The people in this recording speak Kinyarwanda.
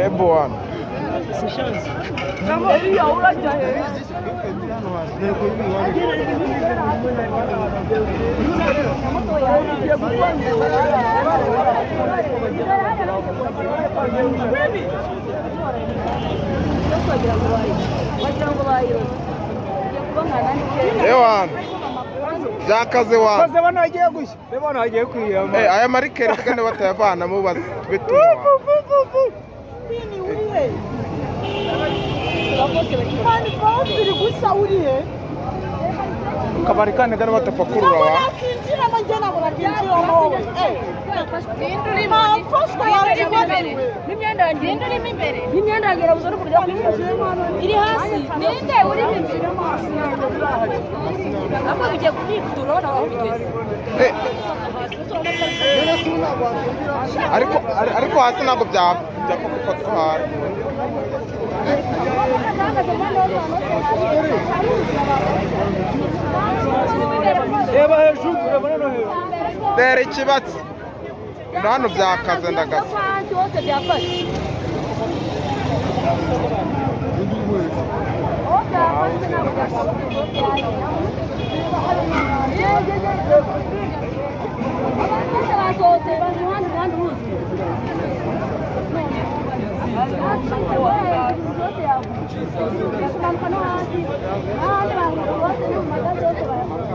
Ebuwana. Ewana. Byakaze wana. Koze bano bagiye gushya. Reba bano bagiye kwiyama. Eh, aya marikeri kandi batayavanamo tube tunywa. Uri gushya urihe? Akabari kandi gari batapakurura Ntabwo wa. nakinjiramo, njye ntabwo nakinjiramo wowe. Ntafashwe wakibagiwe. N'imyenda yanjye urimo imbere, n'imyenda yanjye irabuze no kurya iri hasi. Ninde urimo imbere? Ahubwo bigiye kubikura, urabona aho bigeze. Eh, ariko hasi ntabwo byapfa gufatwa hasi. Reba hejuru, urabona no hejuru. Dore ikibatsi. Na hano byakaze ndagasa. Hose byafashe. Basohotse umuhanda, umuhanda uruzuye. Kumanuka no hasi, ahandi bantu bose no mu magazi yose baramanuka.